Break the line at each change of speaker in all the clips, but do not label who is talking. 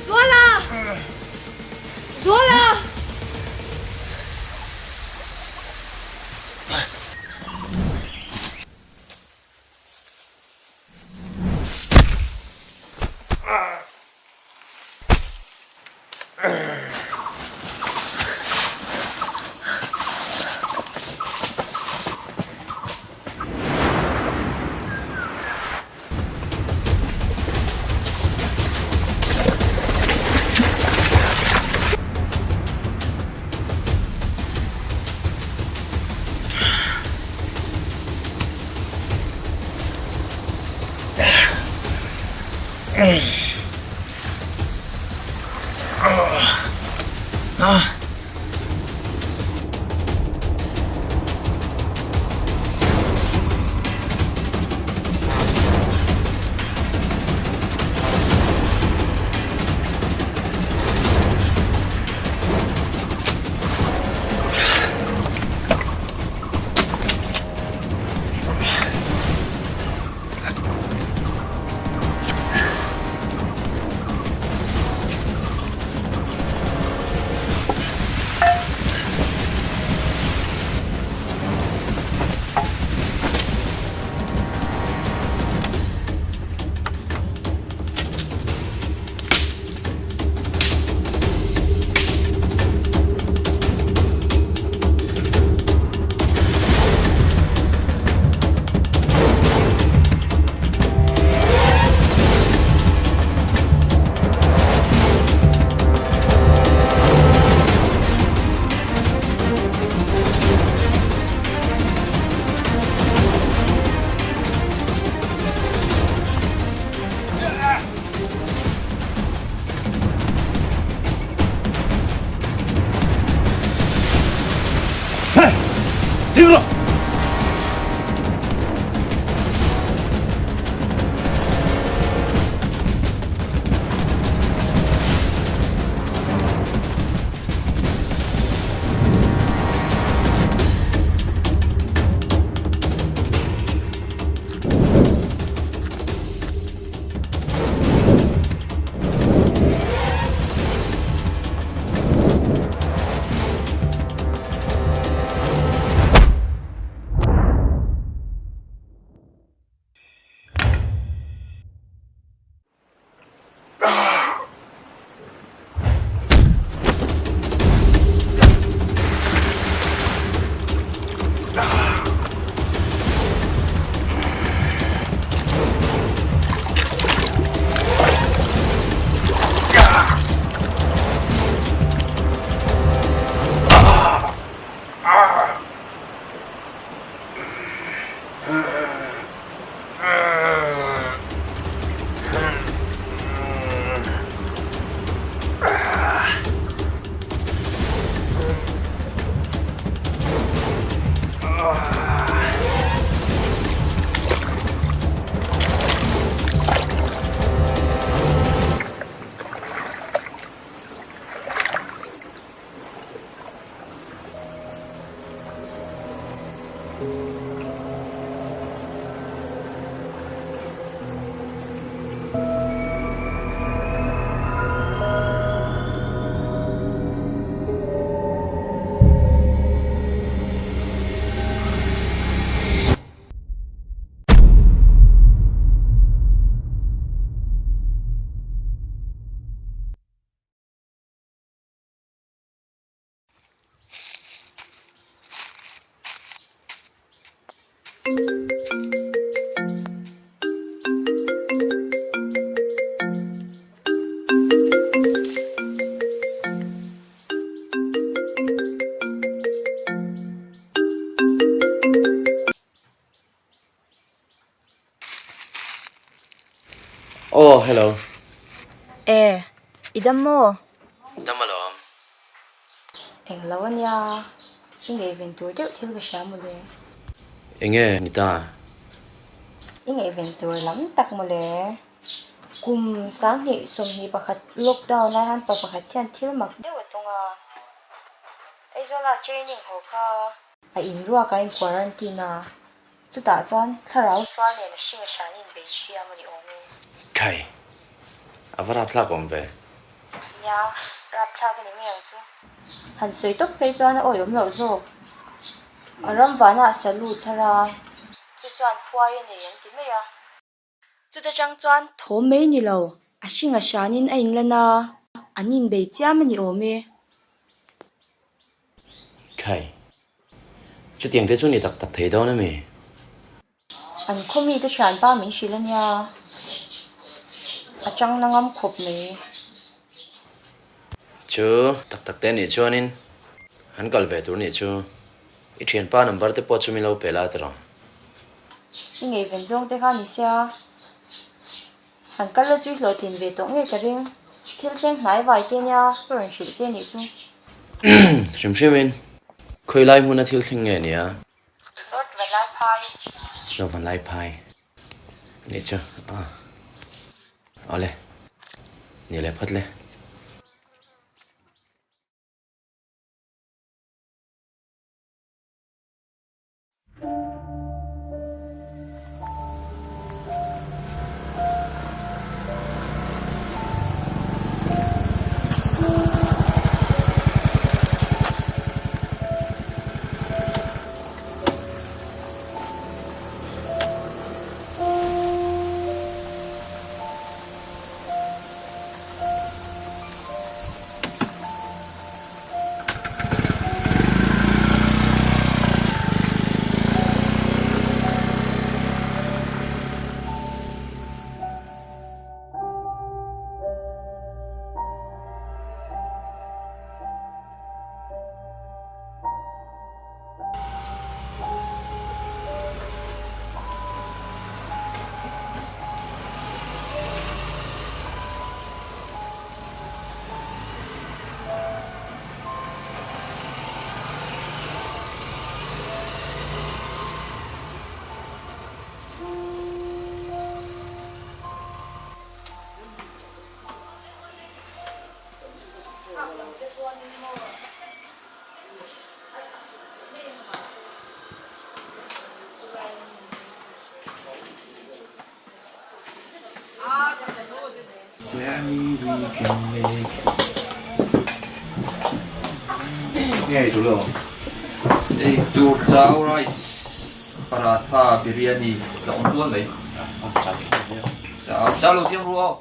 Zuala! Zuala!
Ding rawh!
Aw hello.
E, i dam maw?
Dam alawm.
Englo a nia, i ngaihven tur deuh thil ka hria mawle.
Enge ni ta?
I ngaihven tur lam tak mawle. Kum 2021 lockdown lai han pa pakhat hian thil mak deuh a tawng a. Aizawla training haw kha. A in ruak a in quarantine a, chutah chuan thlarau sual nen a hring a hran in bei chiam a ni awm e.
Khai, a va rapthlak awm ve.
Nia, rapthlak a ni mai ang chu. Han sawi tawp phei chuan a awih awm loh zawk. A ram vana a salu chhar a, chu chuan huai a nei an ti mai a. Chuta tang chuan thawm mai ni lo, a hring a hranin a inlan a, an inbei chiam a ni awm e.
Khai, chutiang te chu ni tak tak thei dawn a mi?
An khaw mite thianpa min hrilh a nia, a chang na ngam khawp mai.
Chu tak tak te nih chuanin an kal ve tur nih chu i thianpa number te pawh chu min lo pe la tiraw?
I ngaihven zawng te kha ni sia, han kal la chu i hlawhtlin ve tawh ngei ka ring. Thil thleng hnai vai te nia ka rawn hrilh che nih chu.
Hrim hrim in, khawi lai hmuna thil thleng nge nia?
North Vanlaiphai.
North Vanlaiphai nih chu a. Awle, ni leh phawt le.
Nge tur lo?
Ei tur chau rice paratha biryani la awm nual mai. Chau lo siam ru aw.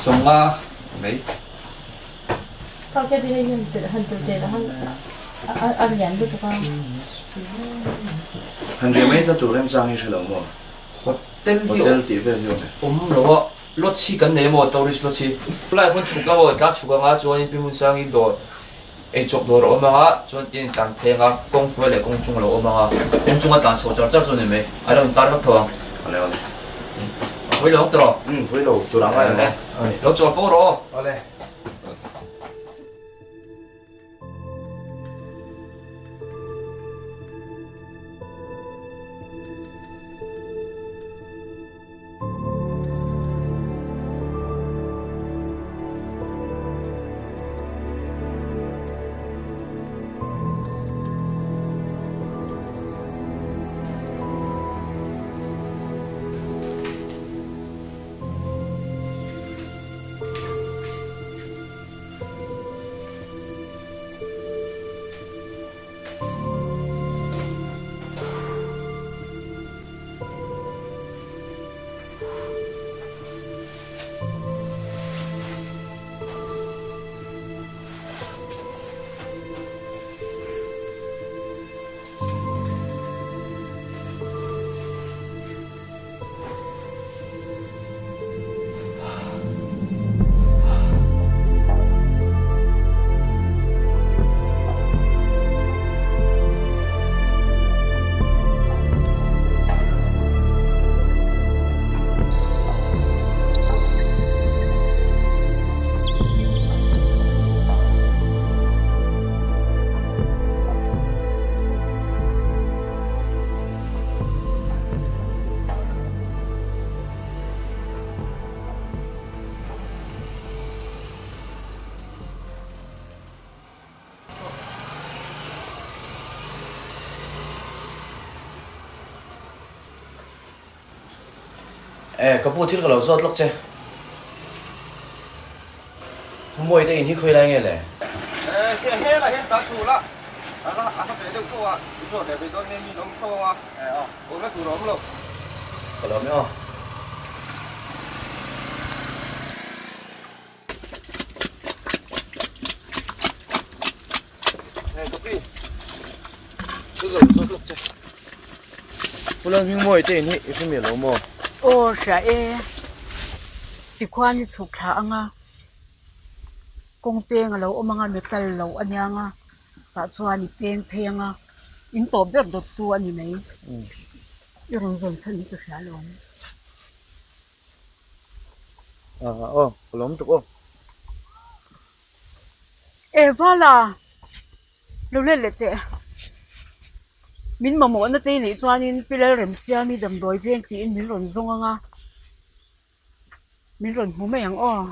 Songa mai.
Han riah mai na tur remchang hi hre lo maw?
Hotel hi
Hotel tih vel hi awm e.
Awm lo a, lodge hi kan nei emaw tourist lodge hi. Lai hun chhuk emaw tlang chhuk anga chuanin Pi Hmunsangi dawr eichawp dawr a awm anga chuan tin tlan pheng a kawng hnuai leh kawng chung a lo awm anga kawng chunga tlan chho char char chu a ni mai a lo intar vek tho ang.
Awle awle.
A hawi lo ang tawh.
Umm hawi lo tur ang a ni.
Lo chawl fo rawh aw.
Awle. E, ka pu thil ka lo zawt lawk che. Pu Mawite in hi khawi lai nge le?
E, helai hian ta thu la, a hla ve deuh tho a, i zawt leh ve dawn nge mi in awm tho ang a, awmna tur a awm lo.
Ka lawm e aw. Pu Lalhmingmawi te in hi i hre miah lo maw?
Aw hria e, tikhuan i chhuk thla ang a, kawng peng a lo awm ang a, metal lo a nia ang a, tah chuan i peng phei ang a, in tawp ber dawttu a ni mai, i rawn zawn chhan hi ka hria alawm.
Aw ka lawm tuk aw.
E Vala, lo let leh teh. Min mamawhna te nih chuanin Pi Lalremsiami damdawi veng tiin min rawn zawng ang a, min rawn hmu mai ang aw.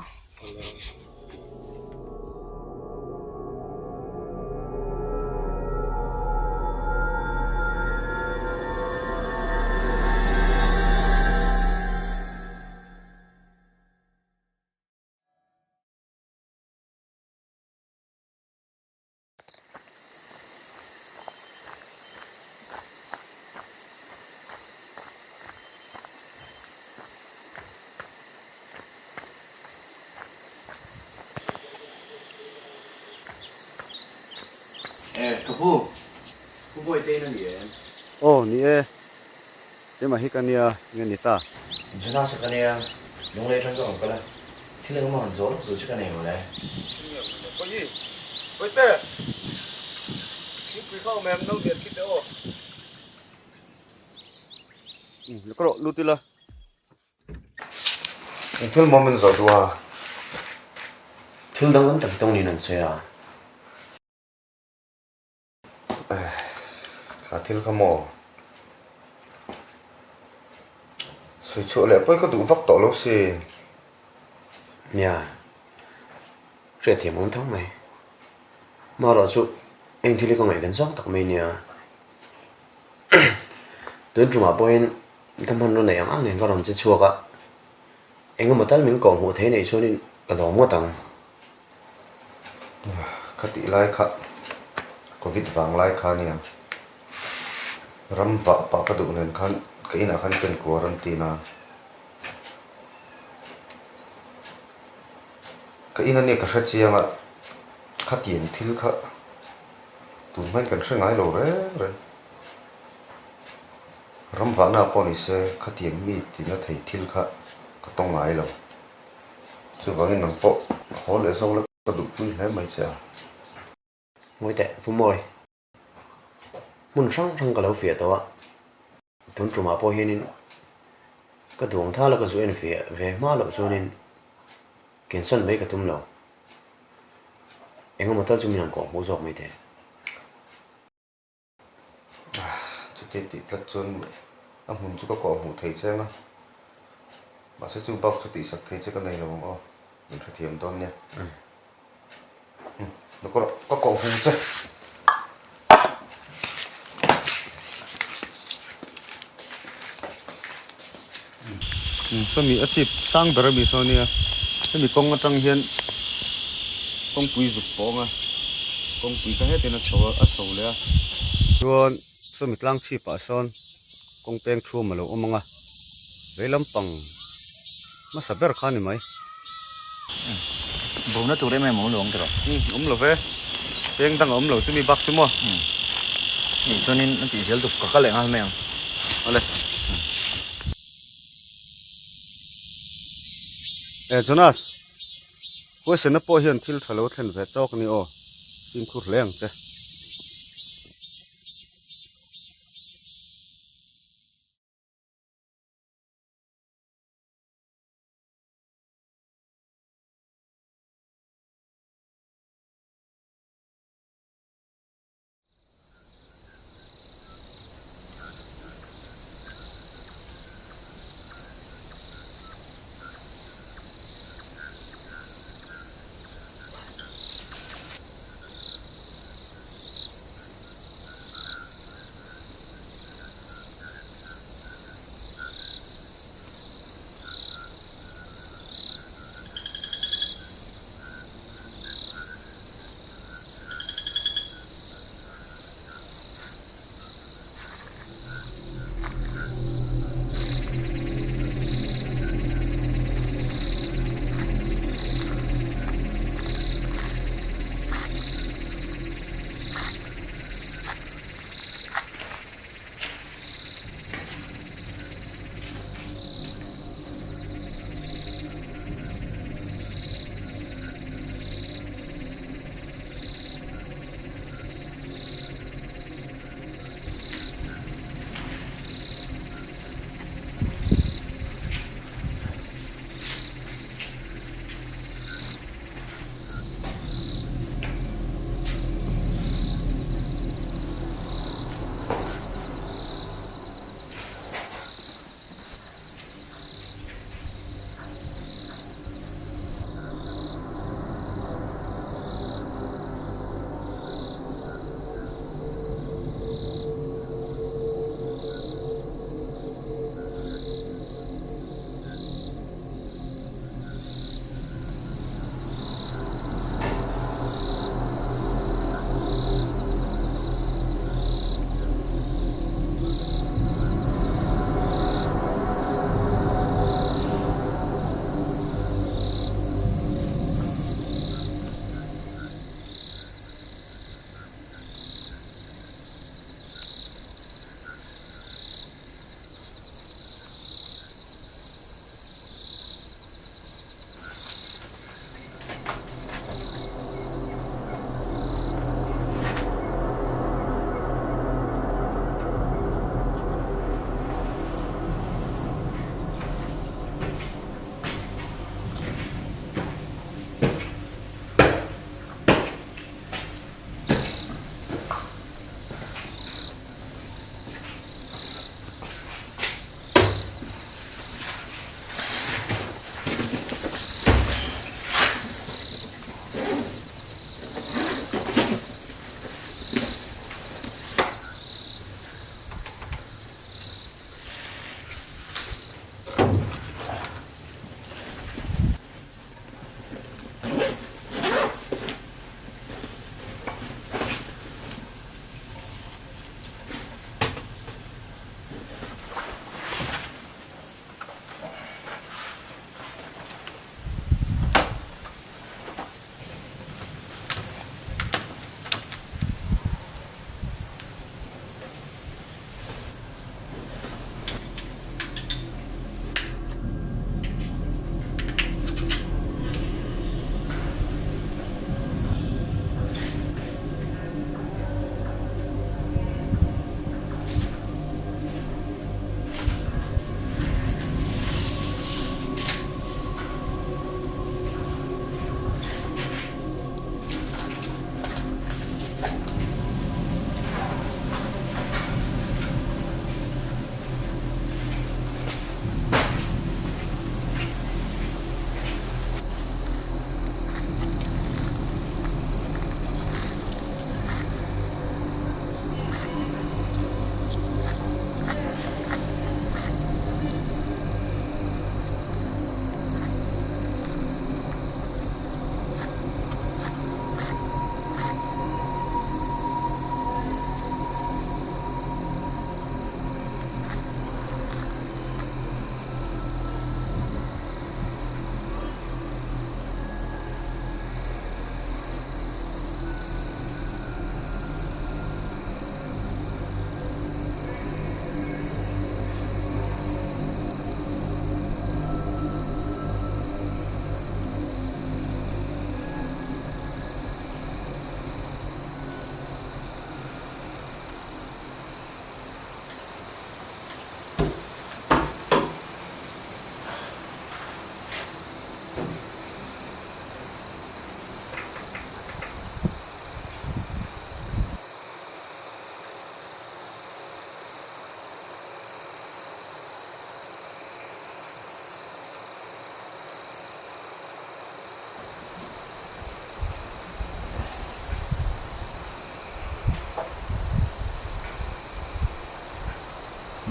E, ka pu, Pu Bawihte in a ni em?
Aw, ni e. Keimah hi ka nia, nge ni ta?
Jonas-a ka nia, lunglei atang ka rawn kal a, thil engemaw han zawh lawk tur che ka nei mawle.
Bawihi, Bawihte! Thingpui kha awm em? No lian thit e aw.
Umm, ka rawh lut ila. Eng thil maw min zawh duh a?
Thil danglam tak hi tawng niin an sawi a.
Kha thil kha maw? Sawi chhuah leh pawi ka duh vak tawh lo si.
Nia, hriatthiam awm tho mai. Marawh chu eng thil hi ka ngaihven zawk tak mai nia. Tun tumah pawhin ka hmanraw neih ang ang nen ka rawn che chhuak a, engemaw tal min kawh hmuh theih neih chuanin ka lawm ngawt ang.
Khatih lai kha Covid vang lai kha nia ram vah pah ka duh nen khan ka inah khan ka in quarantine a, ka in ania ka hre chiang a, khatiang thil kha tun hmain kan hre ngai lo reng reng. Ram vahna pawh ni se khatiang mi tina thei thil kha ka tawng ngai lo. Chuvangin nang pawh haw leh zawk la ka duhpui hle mai che a.
Ngawi teh, Pu Mawi. Hmun hrang hrang ka lo fiah tawh a, tun tumah pawh hianin ka duang thal a ka zu en fiah ve hma loh chuanin kensan mai ka tum lo. Engemaw tal chu min han kawh hmuh zawk mai teh.
Chuti tih tlat chuan a hmun chu ka kawh hmuh thei che ang a, mahse chu bak chu tihsak thei che ka nei lo ang aw, min hrethiam dawn nia. Ka ka kawh hmuh che. Sawmi a chhip sang ber ami saw nia, hemi kawng atang hian kawngpui zuk pawng a, kawngpui kha hetin a chho a, a chho leh a. Chuan sawmi tlang chhipah sawn kawng peng thum a lo awm ang a, vei lampang hmasa ber kha a ni mai.
Bona tur em em a awm lo ang tiraw?
Umm awm lo ve, peng dang a awm lo chumi bak chu maw?
Umm nih chuanin a tih zel tur ka kal leh nghal mai ang.
Awle. Eh Jonas, question-a pawh hian thil tha lo thlen ve chawk a ni aw, fimkhur hle ang che.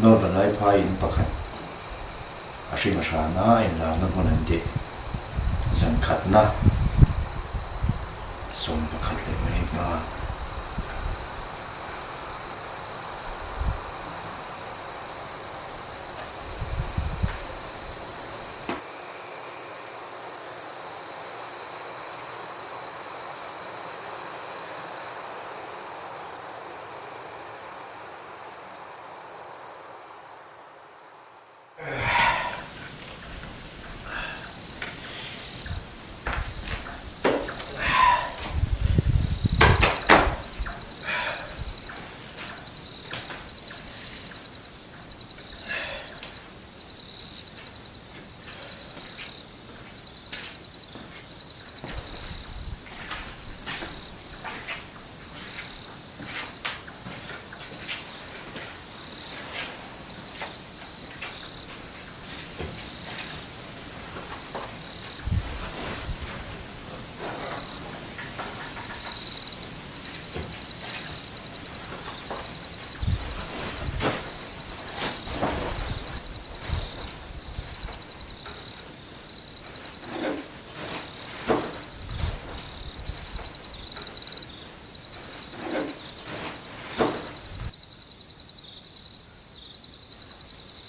Northern Laiphai in pakhat a hring a hran a, a inlarna hmun an tih zan khatna 11 leh minute hma.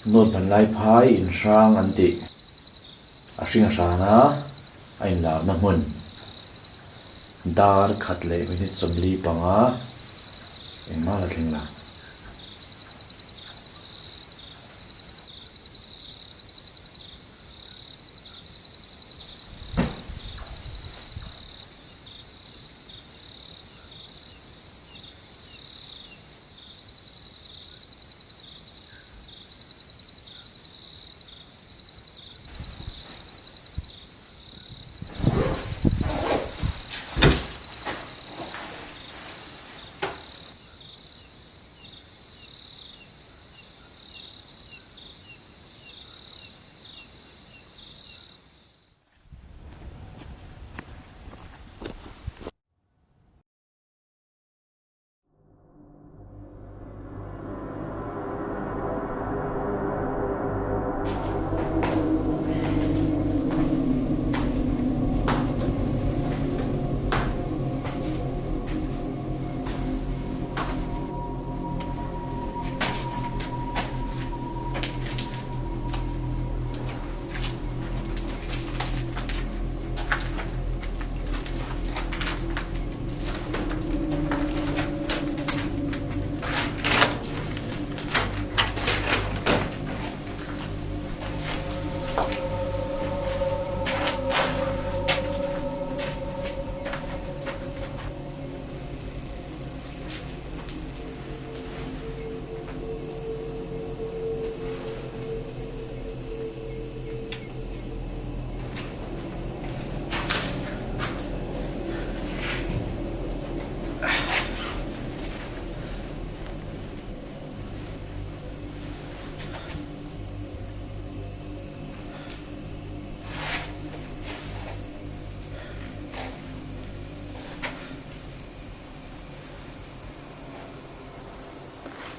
Note van lai phai in hrang an tih a hring a hran a, a inlarna hmun dar khat leh minute 45 engmah la thleng lo.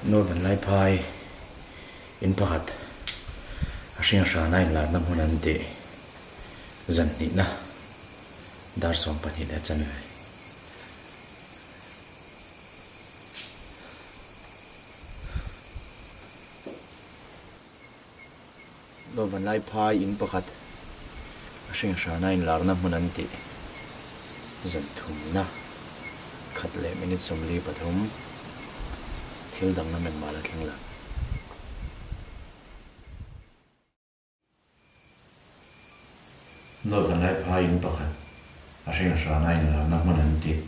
Northern Laiphai in pakhat a hring hrana inlarna hmun an tih zan hnihna dar 12 leh chanve. Northern Laiphai in pakhat a hring hrana inlarna hmun an tih zan thumna khat leh minute 43 thil danglam engmah la thleng lo. Northern Laiphai in pakhat a hring hrana inlarna hmun an tih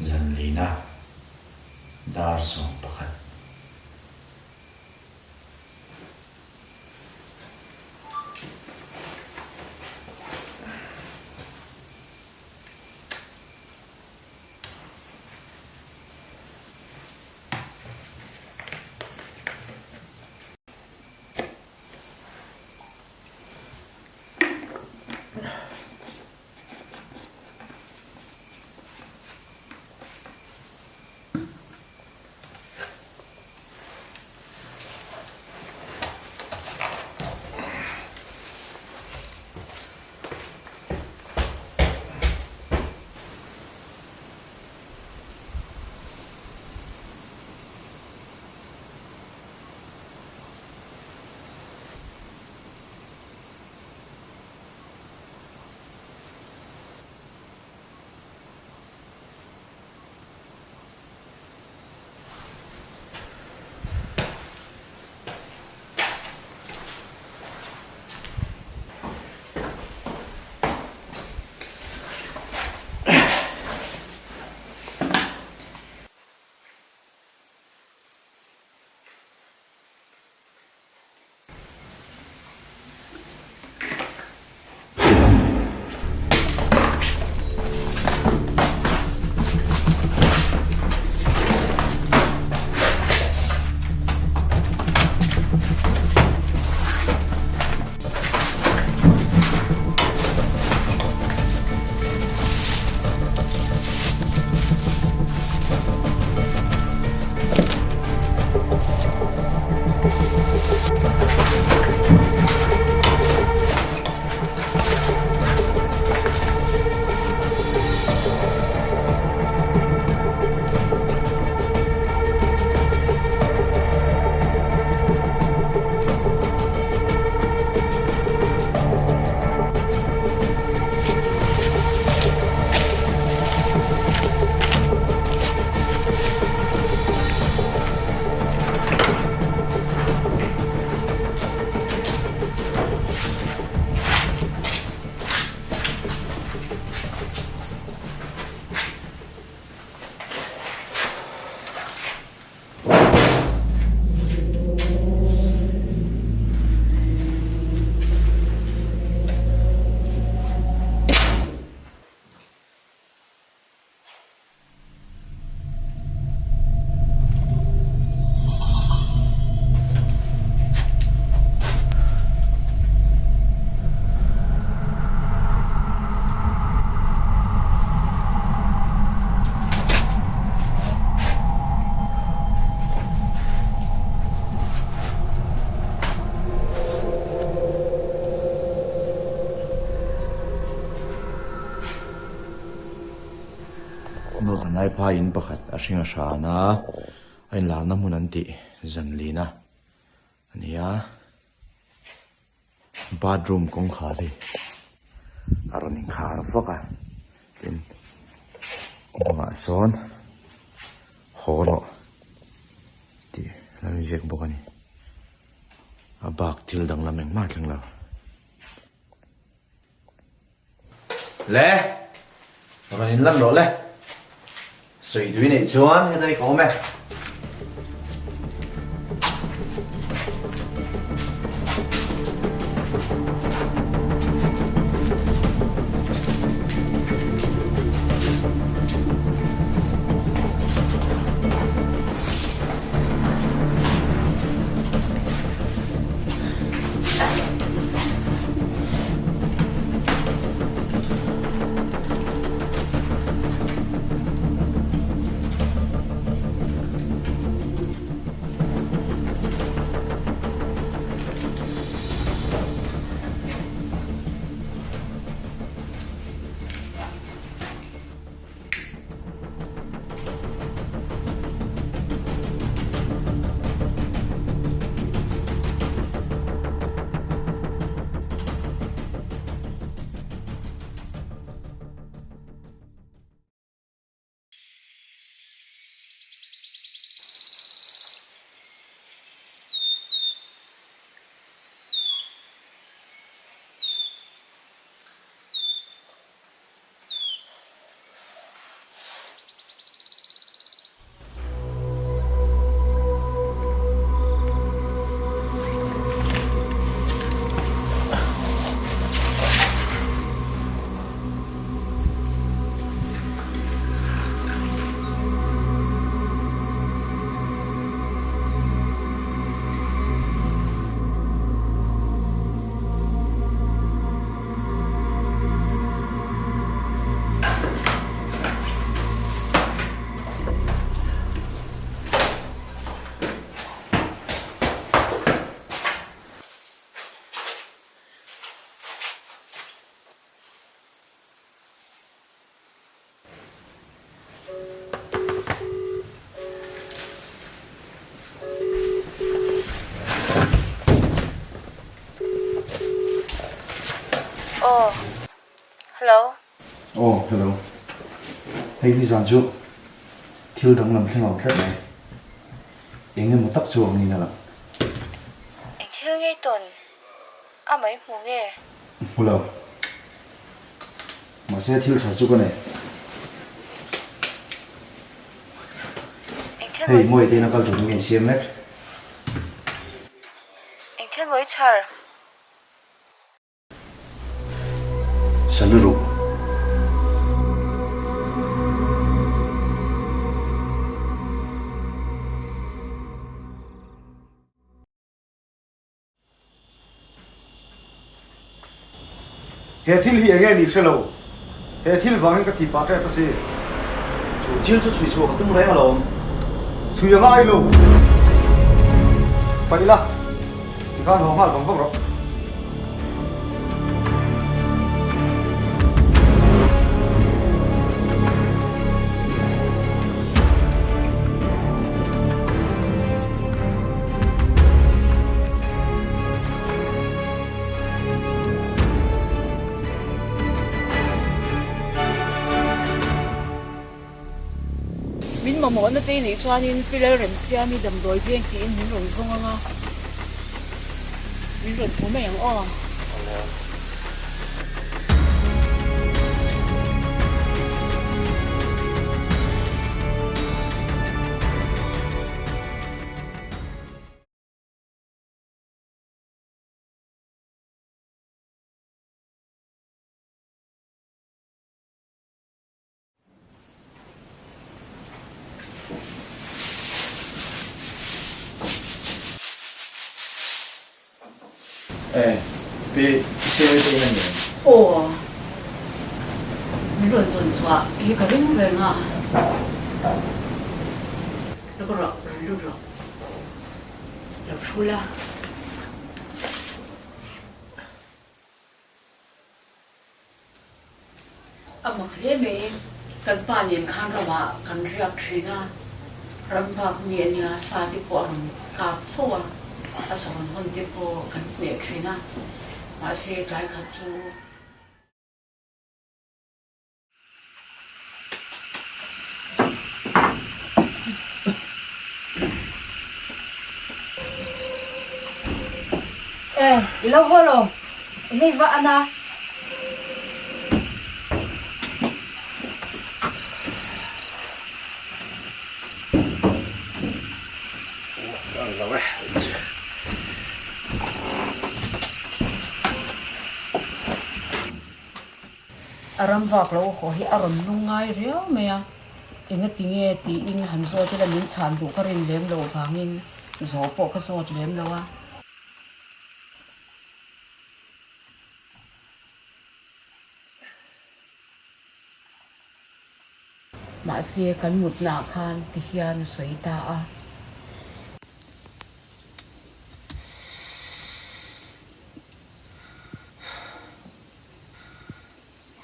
zan lina dar 11. Vanlaiphai in pakhat a hring a hran a, a inlarna hmun an tih zanlina a ni a. Bathroom kawngkhar hi a rawn inkhar vak a, tin bangah sawn haw rawh tih a lo inziak bawk a ni. A bak thil danglam engmah a thleng lo. Le, rawn in lan rawh le. Sawi tui neih chuan hetai ka awm e.
Aw, hello.
Aw, hello. Hei nizan chu thil danglam thleng ang tlat mai. Eng emaw tak chu ang in a lang.
Eng thil ngei tawn a mai hmu nge?
Hmu lo. Mahse thil chhar chu ka nei.
Eng thil
Hei
mawi.
Mawi te in a kal tur chu ka insiam mek.
Eng thil mawi chhar?
Salu ruh.
He thil hi enge nih hre lo. He thil vangin ka thi pah tep a si.
Chu thil chu chhui chhuah ka tum reng alawm.
Chhui a ngai lo. Paih la, tikhan haw nghal vang vang rawh.
Min mamawhna te nih chuanin Pi Lalremsiami damdawi veng tiin min rawn zawng ang a, min rawn hmu mai ang aw.
Eh, pi Siri te in a ni em?
Aw, min rawn zawn chhuah hi ka ring reng a. Lut rawh, rawn lut rawh. Lo thu la. A mak hle mai. Kan pa nen khan ramah kan riak thin a, ram vak mi a nia, sa te pawh a rawn kap fo a, a sawn hawn te pawh kan hneh thin a, mahse tlai khat chu.
E, i lo haw lo, i nei vah ana.
A ram vak lo haw hi a rawn lung ngai riau mai a, engati nge tiin han zawt ila min chhan duh ka rin lem loh vangin zawh pawh ka zawt lem lo a. Mahse kan mutnaah khan ti hian a sawi ta a.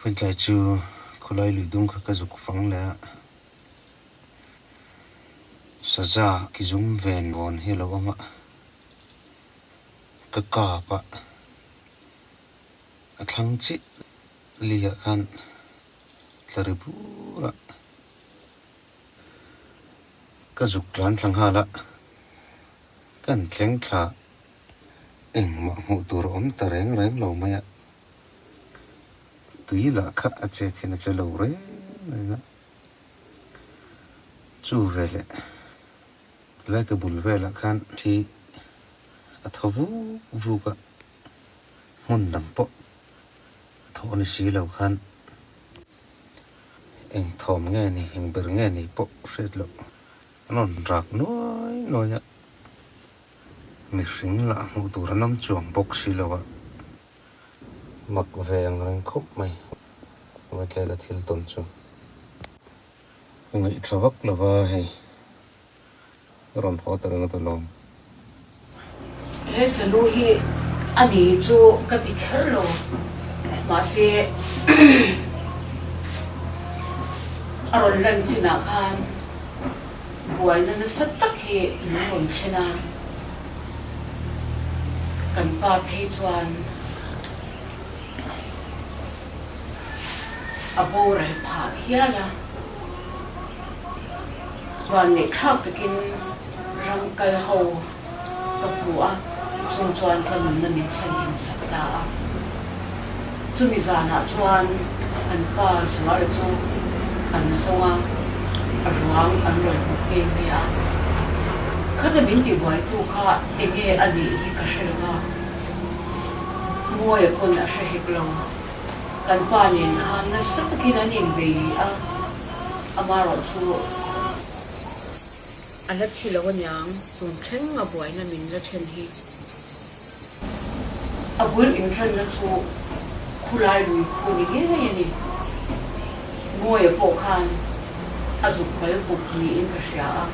Vawitlai chu khawlai lui dung kha ka zuk fang leh a, saza ki zum ven vawn hi a lo awm a, ka kap a, a thlang chiah liah khan tla ri bur a, ka zuk tlan thla nghal a, kan thleng thla Engmah hmuh tur a awm ta reng reng lo mai a, tui lah kha a che thin a che lo reng reng a, chu veleh tilai ka bul velah khan thi a thaw vuk vuk a, hmun dang pawh a thawh ni si lo khan eng thawm nge ni eng ber nge ni pawh hriat loh an rawn rak nuai nuai a. Mihring lah hmuh tur an awm chuang bawk si lo a, mak ve ang reng khawp mai Ruatlela thil tawn chu. Ka ngaihṭha vak lo va hei, ka rawn haw ta ringawt alawm.
He salu hi a ni chu ka ti kher lo, mahse a rawn lan chinah khan Buaina nasa tak hi min rawn thlen a, kan pa phei chuan a boral phah hial a. Vanneih thlak takin ram kal ho ka hmu a, chung chuan ka nunna min chhanhim sak ta a. Chumi zanah chuan an pa Zuala chu an zawng a, a ruang an rawn hmu phei mai a. Khata min tihbuaitu kha enge a nih hi ka hre lo va, Mawia pawn a hre hek lo. Kan pa nen khan nasa takin an inbei a, amarawh chu. A la thi lo aniang, tun thleng a buaina min la then hi. A bul inhranna chu khulai lui khu ni ngei a ni. Mawia pawh khan a zuk kal buk niin ka hria a.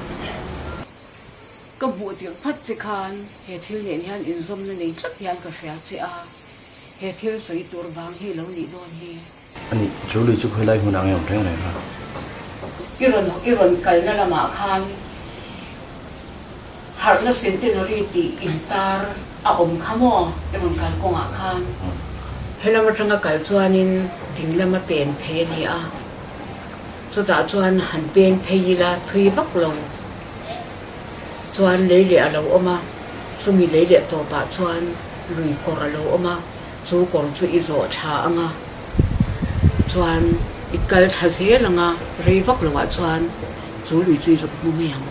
Ka hmuh tirh phat che khan he thil nen hian inzawmna nei tlat hian ka hria che a, he thil sawi tur vang hi lo nih dawn hi.
A nih, chu lui chu khawilai hmunah nge awm reng reng a?
I rawn i rawn kalna lamah khan harhna centenary tih intar a awm kha maw i rawn kal kawngah khan? Helam atanga kal chuanin ding lama pen phei a ni a, chutah chuan han pen phei ila thui vak lo chuan lei leh a lo awm a, chumi lei leh tawpah chuan lui kawr a lo awm a. Chu kawr chu i zawh tha ang a, chuan i kal thla zel ang a, rei vak lo ah chuan chu lui chu i zuk hmu mai ang.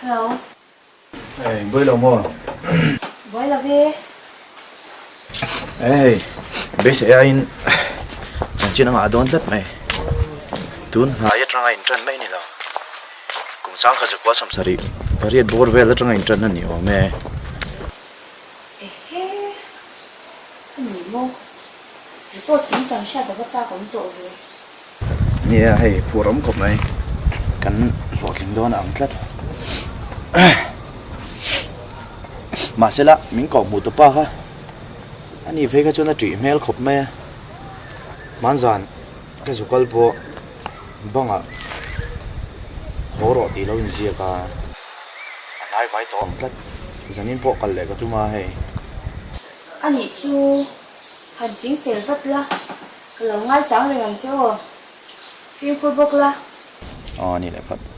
Hello.
Hey, buai lo maw?
Buai lo ve.
Eh hei, beisei aiin chanchin a ngah dawn tlat mai. Tun hnai atanga intan mai ni lo. Kum sangkhat zakua sawmsarih pariat bawr vel atanga intan a ni awm e.
Ehe, a ni maw? Report in chan hriat a va chak awm tawh ve.
Nia hei phur awm khawp mai, kan hlawhtling dawn a ang tlat. Mahsela min kawh hmuh tawpa kha a ni phei kha chuan a ṭih hmel khawp mai a, hmanzan ka zu kal pawh bangah haw rawh tih lo inziak a, a hnai vai tawh ang tlat, zanin pawh kal leh ka tum a hei.
A nih chu han ching fel vat la. Ka lo ngaichang reng ang che aw. Fimkhur bawk la.
Aw ni leh phawt.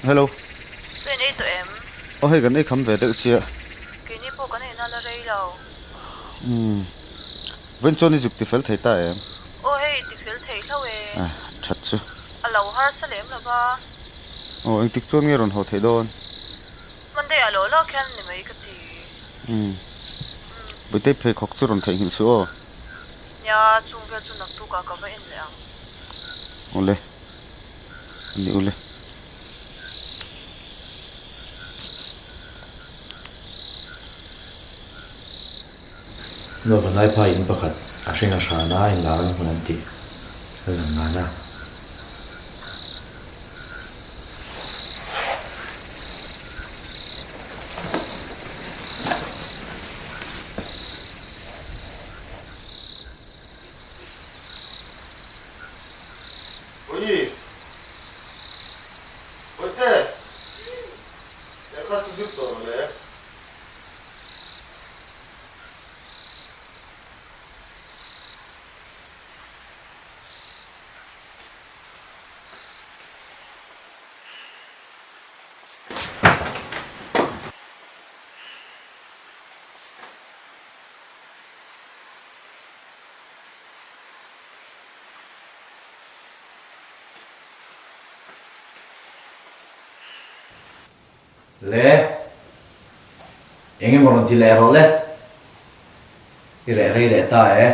Hello.
Chu in ei tawh em?
Aw hei kan ei kham ve deuh chiah.
Keini pawh kan eina la rei lo.
Umm. Vawiin chuan i zuk tifel thei ta em?
Aw hei tifel thei hlauh e.
Ah, that chu.
A lo harsa lem lo va.
Aw engtik chuan nge rawn haw theih dawn?
Monday ah lo lawk hian ni mai ka ti.
Umm. Buitei pheikhawk chu rawn theihnghilh suh aw.
Nia, chung vel chu naktukah ka va en leh ang.
Awle. Ani ule.
Nova Laiphai in pakhat a hring a hran a inlar an hmun an tih a zan ngan a.
Ui! Awite! Lehkha chu zir tawh rawh le.
Le, eng emaw rawn ti leh rawh le. I reh rei leh ta e.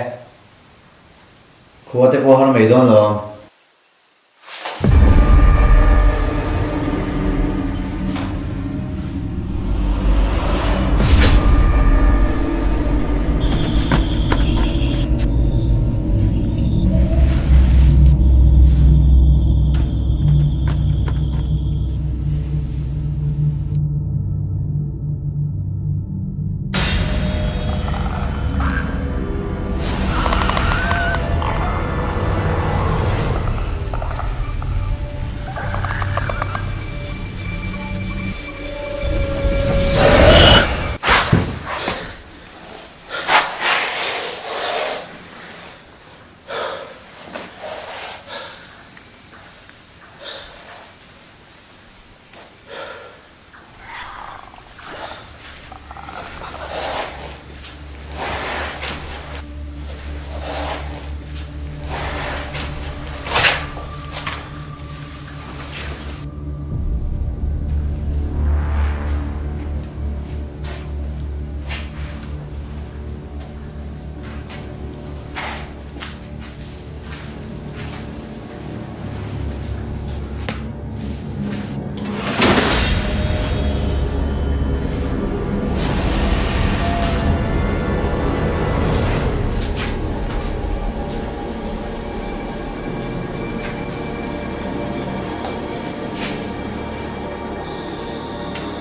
Khua te pawh har mai dawn lo ang.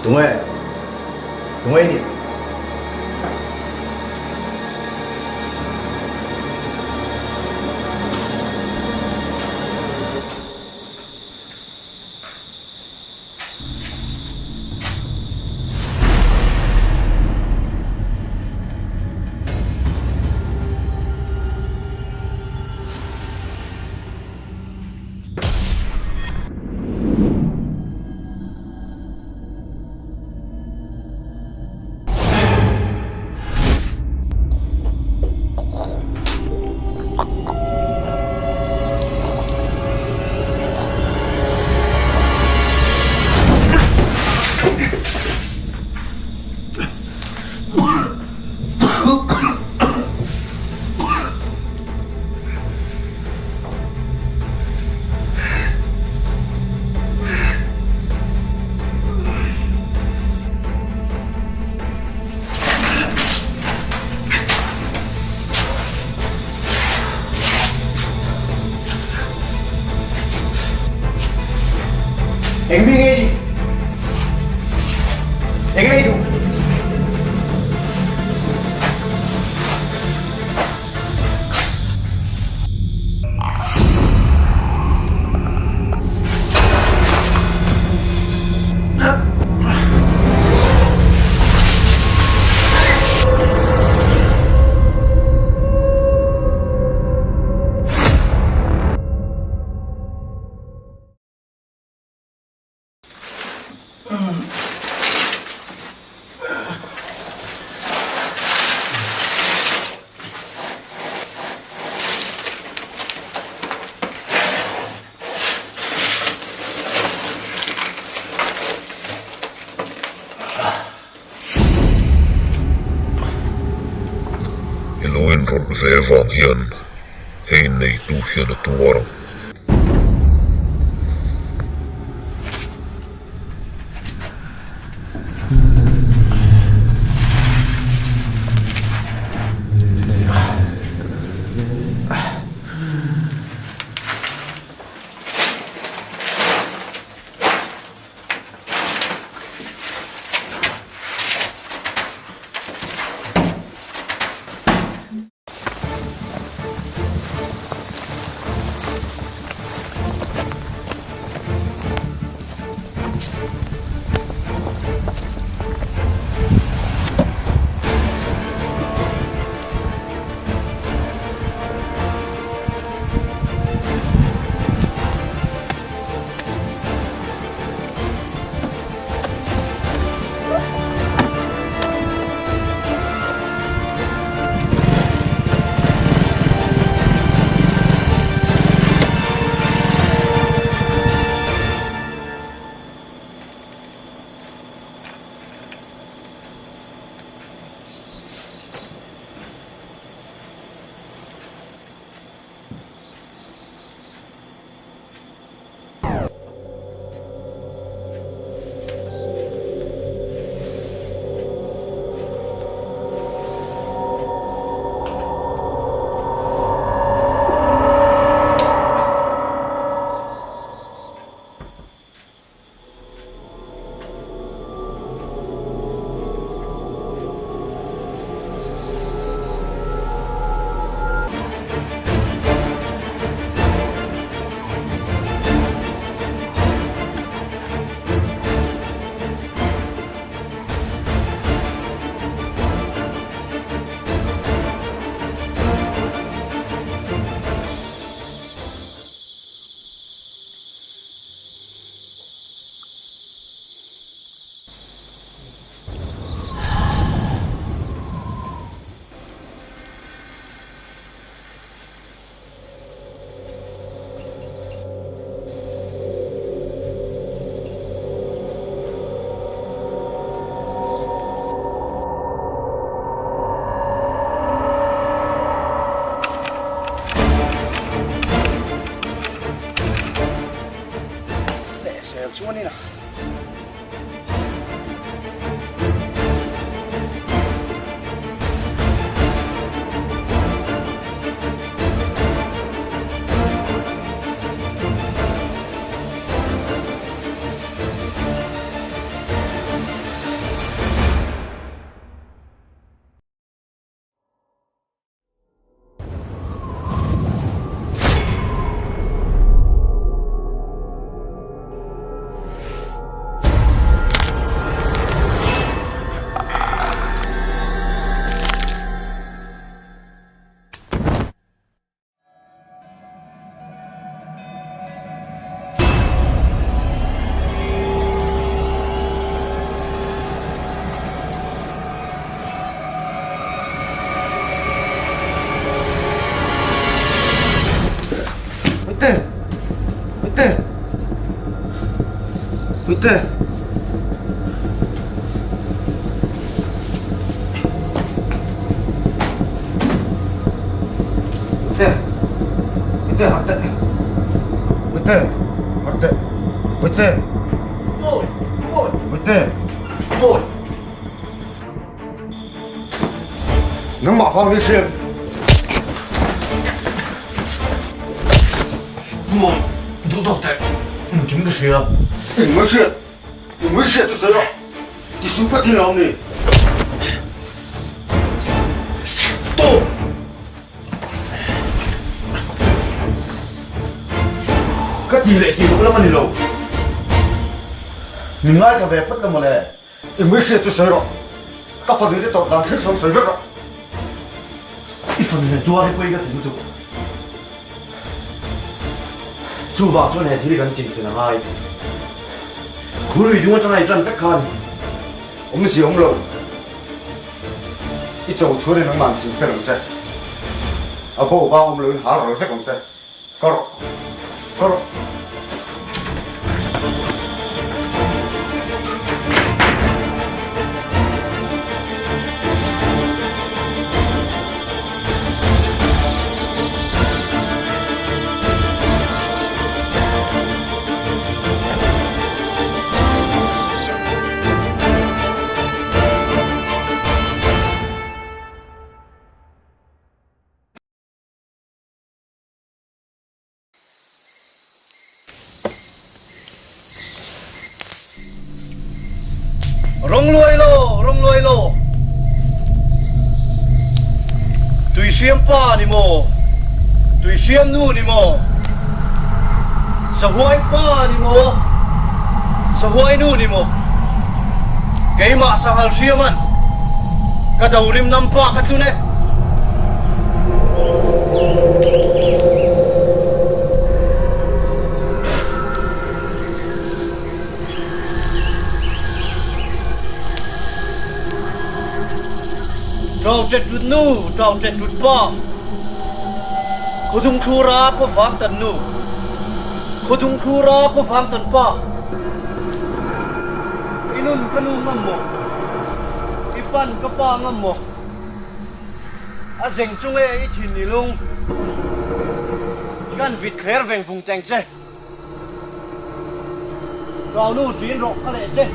Tunge? Tunge i nih? Eng mi nge i? Eng nge i duh?
I lo inrawlh ve vang hian hei neitu hian a tuar ang.
Lehzel chuanin a. Puite! Puite! Puite! Puite harh teh! Puite! Harh teh! Puite! Puite! Nangmah vang ni hriat.
Maw, duh tawk teh. Engkim ka hria.
Engmai hriat, engmai hriat chu sawi a, ti suh ka ti lo ni. Tawp!
Ka ti leh tih loh lam a ni lo. Min ngaithla ve phawt la mawle.
Engmai hriat chu sawi rawh. Ka fanu te tawrh dan thleng sawn sawi vek rawh.
I fanu nen tuar hi pawi ka ti lutuk. Chuvang chuan he thil hi kan chingfel a ngai. Khului dung atanga i tan vek khan
awmzia awm lo. I cho chhuan in nangmah an chingfel ang che. A bo bang awm loin hal ral vek ang che. Ka rawh. Ka rawh.
Rawng luai lo, rawng luai lo. Tui hriam pa ni maw? Tui hriam nu ni maw? Sahuai pa ni maw? Sahuai nu ni maw? Keimah sanghal hriaman ka do rim nam pa ka tlun e. Ṭau ṭet ṭut nu, ṭau ṭet ṭut pa, Khuadung thlura khuavang tan nu, Khuadung thlura khuavang tan pa, I nun ka nu ngam maw, I pan ka pa ngam maw, A zeng chung e i thin i lung, Kan vit thler veng vung teng che. Ṭau nu ṭin rawh ka leh che.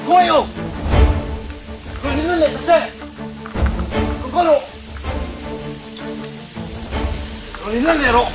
Khawi u! Rawn in la leh ta che! Ka kal rawh! Rawn in la leh rawh!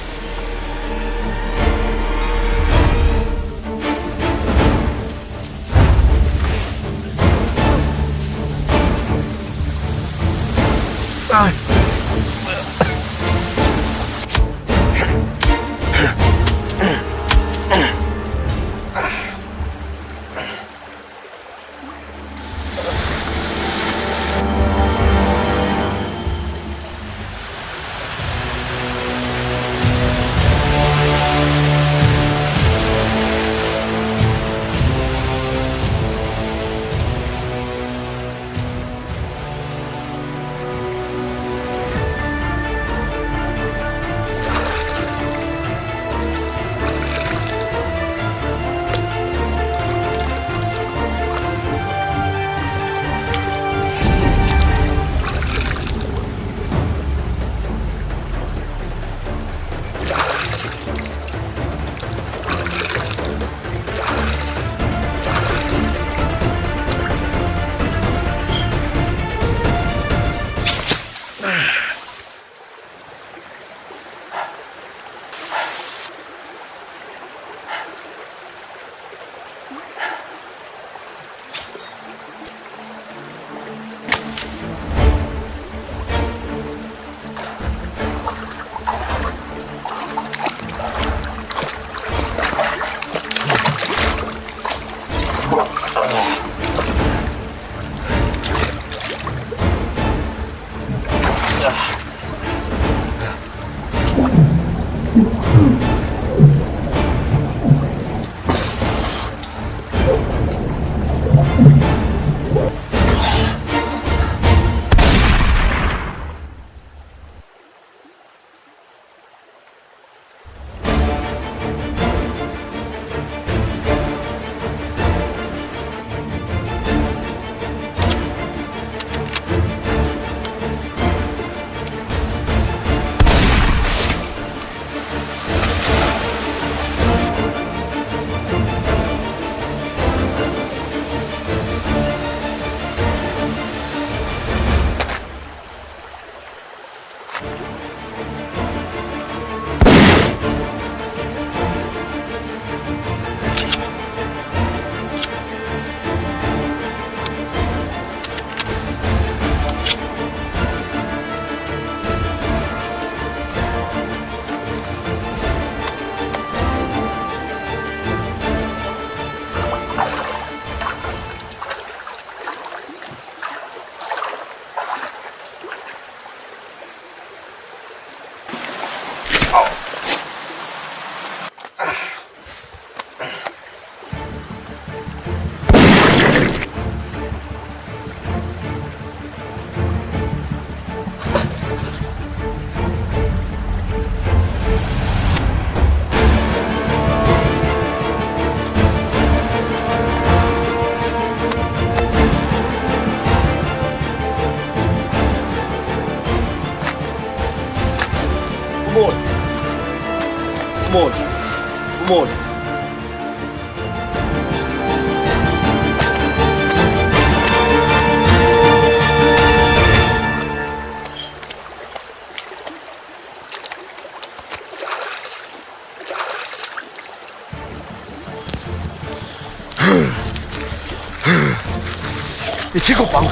I thi khawp ang.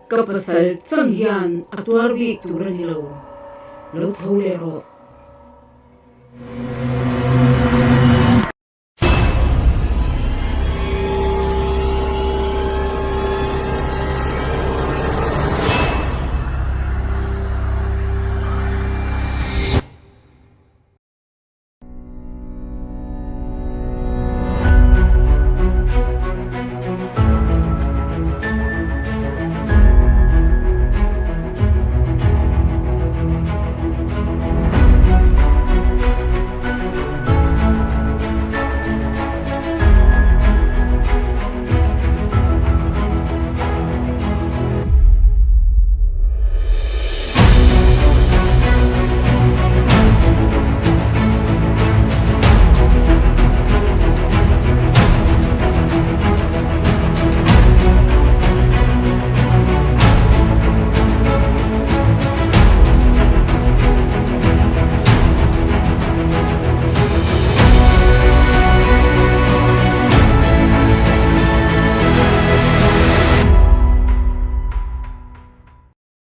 Ka pasal chang hian a tuar bik tur a ni lo, lo tho leh rawh.